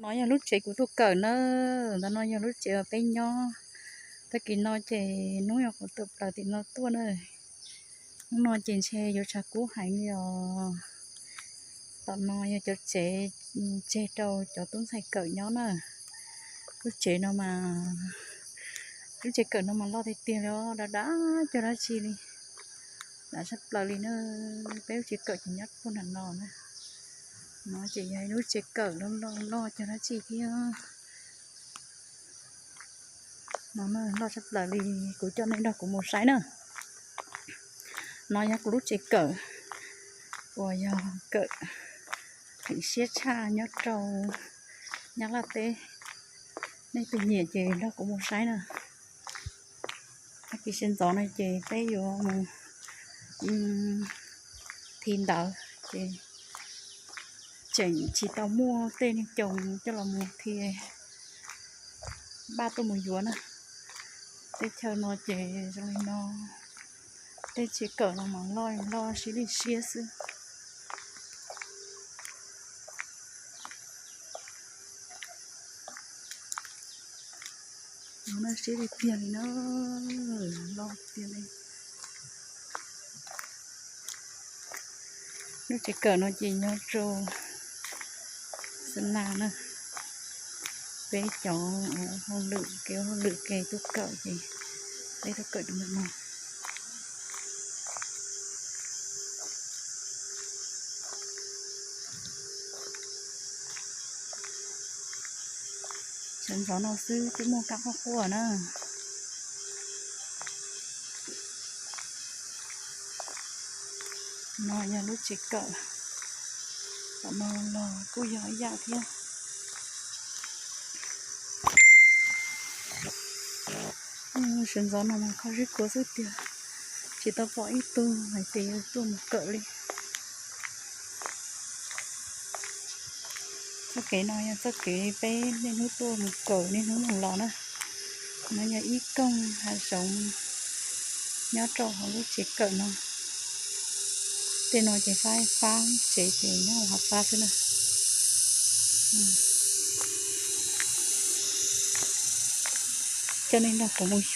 No yog lub tsev kuv tuaj kawm na, ntawm no yog lub tsev uas peb nyob. Tag kis no ces hnub yog kuv tawm plaws tim no tuaj na. Hnub no ces ntshe yuav tshav kub heev li os. Tom no yog cov tsev tseg rau cov tub ntxhais kawm nyob na. Lub tsev no mas, lub tsev kawm no mas loj tiag tiag li os, dav dav cog dab tsi li. Dav tshaj plaws li na. Peb lub tsev kawm ces nyob puag nram no na. No ces yog ib lub tsev kawm loj loj loj cog dab tsi thiab. No loj tshaj plaws li, kuv coj nej nrog kuv mus saib na. No yog kuv lub tsev kawm uas yog kawm kev siab tshaj nyob rau Nyab Laj teb. Nej tus nyiam ces nrog kuv mus saib na. Tag kis sawv ntxov no ces peb yuav mus thi ntawv ces tseem tsis tau muaj tej neeg coos coj los mus thi, npaj tuaj mus yuav na. Teb chaws no ces zoo li no, tej tsev kawm no mas loj loj siab li siab xwb. No siab tiag tiag li na, loj tiag li. Lub tsev kawm no ces nyob rau Xab Nas na, peb cov hauj lwm, kev hauj lwm kev tuaj kawm ces peb tuaj kawm rau ntawm no. Sawv ntxov no xwb twb muaj kab quaj quaj na. No yog lub tsev kawm, tom no los kuj yog ib yam thiab. Sawv ntxov no mas kho zeb khuav xwb tiag, tsis tau pom ib tug hais tias yuav tuaj mus kawm li. Txoj kev no yog txoj kev peb niaj hnub tuaj mus kawm niaj hnub mus los na. No yog ib koog hav zoov nyob rau hauv lub tsev kawm no. Tej no ces fab fab tsev ces nyob hauv hav fab xwb na. Coj nej nrog kuv mus